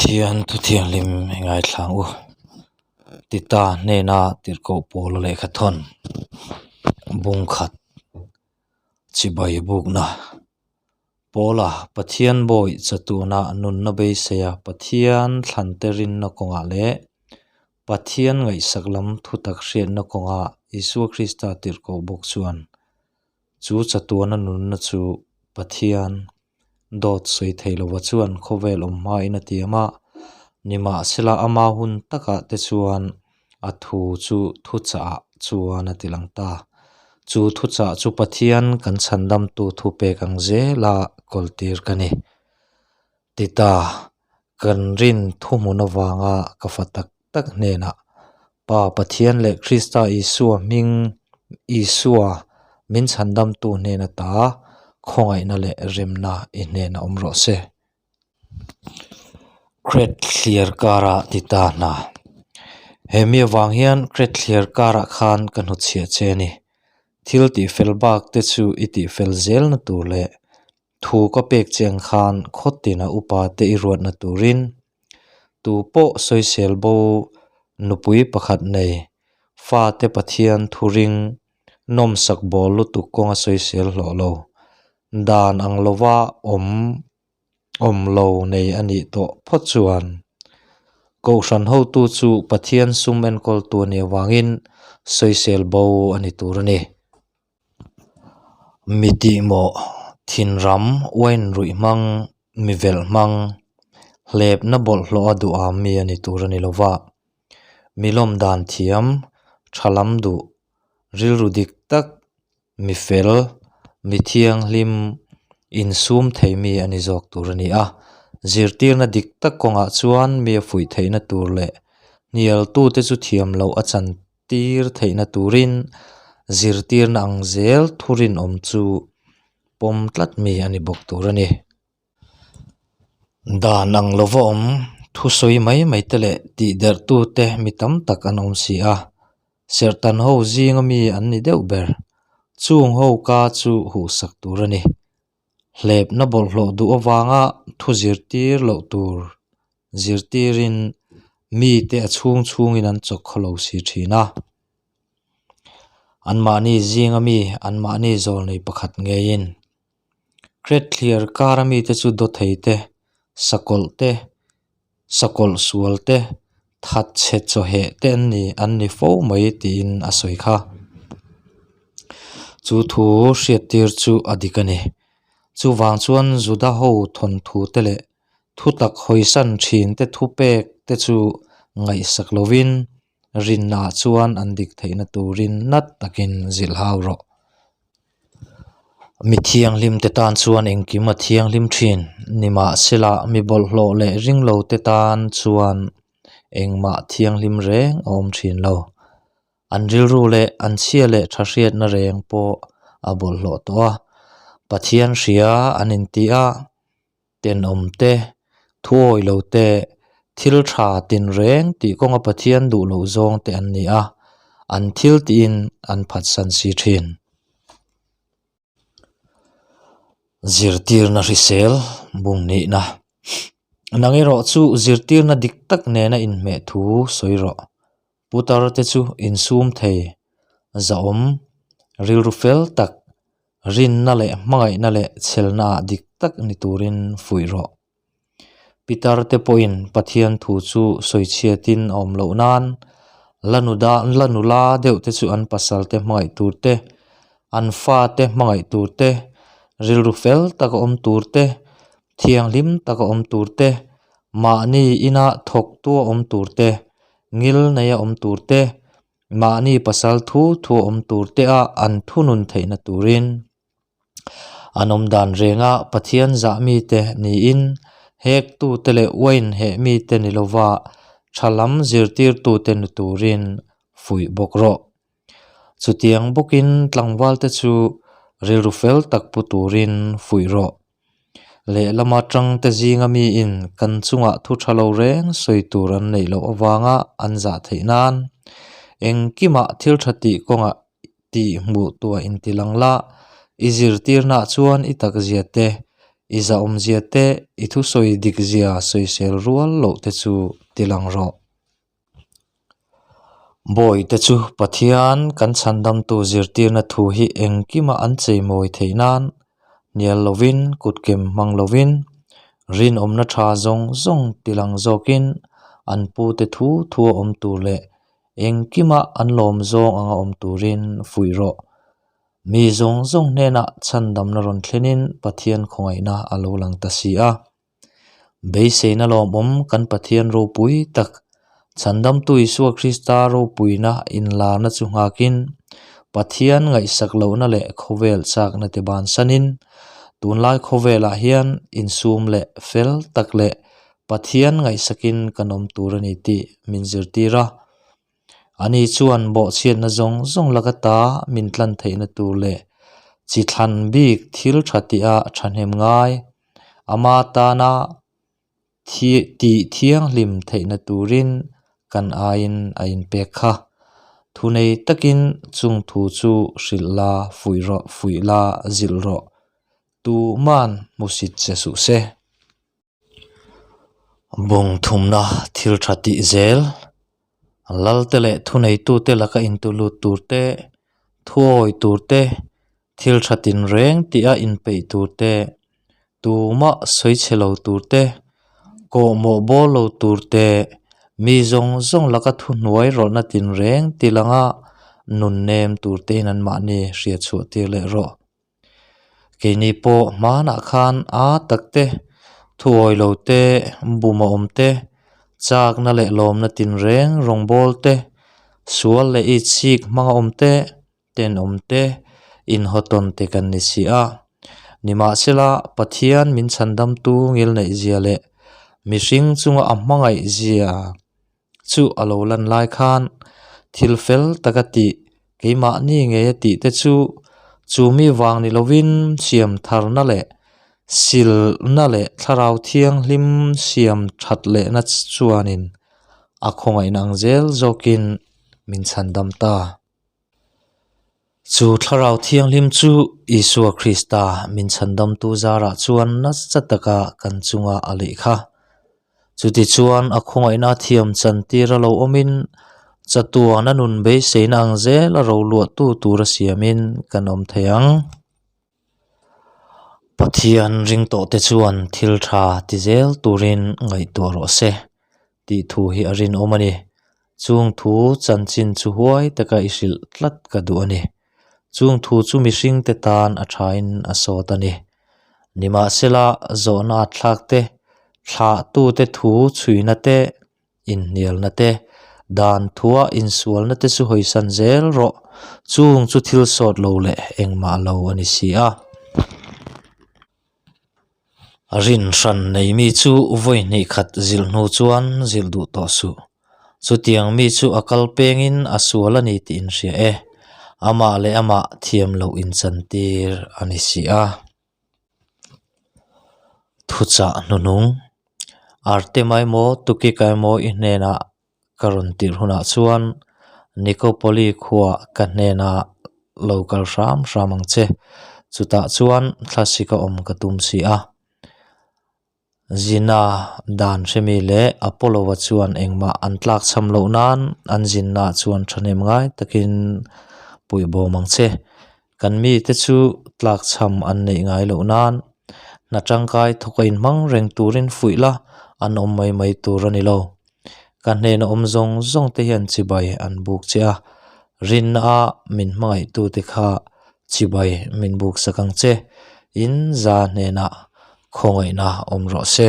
Pathian thu thianghlim i ngaithlang u. Tita hnena tirhkoh pawl a lehkha thawn bung khat chibai bukna pawla Pathian bawi chatuana nunna beiseia Pathian thlante rinna kawngah leh Pathian ngaihsak lam thutak hriatna kawngah Isua Krista tirhkoh bawk chuan chu chatuana nunna chu Pathian Dawt sawi thei lova chuan khawvel awm hmain a tiam a, nimahsela ama hun takah te chuan a thu chu thuchah chuan a ti lang ta. Chu thuchah chu Pathian kan chhandamtu thupek ang zela kawltir ka ni. Tita, kan rin thuhmun avanga ka fa tak tak hnenah Pa Pathian leh Krista Isua hming Isua min chhandamtu hnen ata khawngaihna leh remna i hnenah awm rawh se. Kret thliar karah ti ta hna. He mi avang hian Kret thliar karah khan ka hnutchhiah che a ni. Thil tihfel bak te chu i tihfel zelna tur leh Thu ka pek che ang khan khaw tina upa te i ruatna turin tu pawh sawisel bo nupui pakhat nei fate Pathian thu ring nawmsak bawl lutuk kawnga sawisel hlawh lo dan ang lova awm awm lo nei a nih tawh phawt chuan Kohhran hotu chu Pathian sum enkawltu a nih avangin sawisel bo a ni tur a ni. Mi tihmawh, thinram, wine ruih hmang, mi velh hmang, hlepna bawlhhlawh a duham mi a ni tur a ni lo va. Mi lawm dan thiam, tha lam duh, rilru dik tak, mi fel, mi thianghlim, insum thei mi a ni zawk tur a ni a. Zirtirna dik tak kawngah chuan mi a fuih theihna tur leh hnialtute chu thiam loh a chan tir theihna turin zirtirna ang zel thu rinawm chu pawm tlat mi a ni bawk tur a ni. Dan ang lova awm thusawi mai mai te leh tihderh tute mi tam tak an awm si a, serhtan ho zinga mi an ni deuh ber. Chung ho ka chu huhsak tur a ni. Hlepna bawlhhlawh duh avanga thu zirtir loh tur zirtirin mite a chhung chhungin an chawk khaw lo si thin a. Anmahni zinga mi anmahni zawl nei pakhat ngeiin Kret thliar kara mite chu dawthei te, sakawlh te, sakawlh sual te, thatchhe chawheh te an ni an ni fo mai tiin a sawi kha. Chu thu hriattir chu a dik a ni. Chuvang chuan Juda ho thawnthu te leh thutak hawisan thin te thupek te chu ngaihsak lovin rinnaah chuan an dik theihna turin nat takin zilh hau rawh. Mi thianghlim te tan chuan engkim a thianghlim thin. Nimahsela mi bawlhhlawh leh ringlo te tan chuan engmah thianghlim reng a awm thin lo. An rilru leh an chhia leh tha hriatna reng pawh a bawlhhlawh tawh a. Pathian hria an inti a, tenawm te, thuawi lo te, thil tha tinreng tih kawnga Pathian duh loh zawng te an ni a, an thil tiin an phatsan si thin. Zirtirna hrisel bung nihna Nang erawh chu zirtirna dik tak nena inhmeh thu sawi rawh. Putar te chu insum thei, zahawm, rilru fel tak, rinna leh hmangaihna leh chhelna ah dik tak ni turin fuih rawh. Pitar te pawhin Pathian thu chu sawichhiatin a awm loh nan la nuda la nula deuh te chu an pasal te hmangaih tur te, an fa te hmangaih tur te, rilru fel taka awm tur te, thianghlim taka awm tur te, mahni ina thawktu a awm tur te, ngil neia awm tur te, mahni pasal thu thu a awm tur te a an thunun theihna turin an awm dan renga Pathian zah mite niin hektute leh uain heh mite ni lova tha lam zirtirtute ni turin fuih bawk rawh. Chutiang bawkin tlangvalte chu rilru fel tak pu turin fuih rawh. Lehlama tangte zinga miin kan chungah thu tha lo reng sawi tur an neih loh avanga an zah theih nan engkimah thil tha tih kawngah tih hmuh tuah inti lang la, i zirtirnaah chuan i takzia te, I zahawmzia te, i thusawi dikzia sawisel rual loh te chu tilang rawh. Bawi te chu Pathian kan chhandamtu zirtirna thu hi engkima an cheimawi theih nan hnial lovin kutkem hmang lovin rinawmna tha zawng zawng tilang zawkin an pute thu thu a awm tur leh engkima an lawm zawng anga awm turin fuih rawh. Mi zawng zawng hnenah chhandamna rawn thlenin Pathian khawngaihna a lo lang ta si a. Beiseina lawmawm kan Pathian ropui tak, Chhandamtu Isua Krista ropuina inlarna chu nghakin, Pathian ngaihsak lohna leh khawvel chakna te bansanin, tunlai khawvelah hian insum leh fel tak leh Pathian ngaihsakin kan awm tur a ni tih min zirtir a. Ani chuan bawhchhiatna zawng zawng laka ta min tlan theihna tur leh chi thlan bik thil tha tih a thahnem ngai. Ama tana thi tih thianghlim theihna turin kan aiin a inpek kha. Thunei takin chung thu chu hrilh la, fuih rawh, fuih la, zilh rawh. Tuman hmusit che suh se. Bung thumna thil tha tih zel, Lalte leh thuneitute laka intulut tur te, thuawi tur te, thil tha tinreng tih a inpeih tur te, tumah sawi chhe lo tur te, kawhmawh bawl lo tur te, mi zawng zawng laka thuhnuai rawlhna tinreng ti langa nun nem tur tein anmahni hriatchhuah tir leh rawh. Keini pawh hmanah khan a tak te, thuawi lo te, bum a awm te, chakna leh lawmna tinreng rawngbâwl te, sual leh itsik hmanga awm te, tenawm te, inhawtawn te kan ni si a. Nimahsela, Pathian min chhandamtu ngilneihzia leh mihring chunga a hmangaihzia chu a lo lan lai khan thil fel taka tih keimahni ngei a tih te chu chu mi vang ni lovin siam tharna leh silna leh thlarau thianghlim siam that lehna chuanin a khawngaihna ang zel zawkin min chhandam ta. Chu thlarau thianghlim chu Isua Krista min chhandamtu zarah chuan nasa taka kan chunga a leh kha. Chutichuan a khawngaihna thiam chantir a lo awmin chatuan a nun beiseina ang zel a roluahtu tura siamin kan awm thei ang. Pathian ring tawh te chuan thil tha ti zel turin ngaihtuah rawh se tih thu hi a rinawm a ni. Chung thu chanchin chu huai taka i hrilh tlat ka duh a ni. Chung thu chu mihring te tan a thain a sawt a ni. Nimahsela zawhna a thlak te, thlahtute thu chhuina te, Inhnialna te, dan thua insualna te chu hawisan zel rawh. Chung chu thil sawt lo leh engmah lo a ni si a. Rin hran nei mi chu vawi hnih khat zilh hnu chuan zilh duh tawh suh. Chutiang mi chu a kal pengin a sual a ni tih inhria e. Amah leh amah thiam loh inchantir a ni si a. Thuchah hnuhnung, Artem emaw Tukik emaw i hnenah ka rawn tirh hunah chuan Nikopoli khuaah ka hnenah lo kal hram hram ang che, chutah chuan thlasik a awm ka tum si a. Zina dan hremi leh Apollo-a chuan engmah an tlak chham loh nan an zinnaah chuan thahnem ngai takin puih bawm ang che. Kan mite chu tlak chham an neih ngai loh nan hna tangkai thawk a inhmang reng turin fuih la an awm mai mai tur a ni lo. Ka hnena awm zawng zawng te hian chibai an buk che a, rinna a min hmangaihtute kha chibai min buk sak ang che, in za hnenah khawngaihna awm rawh se.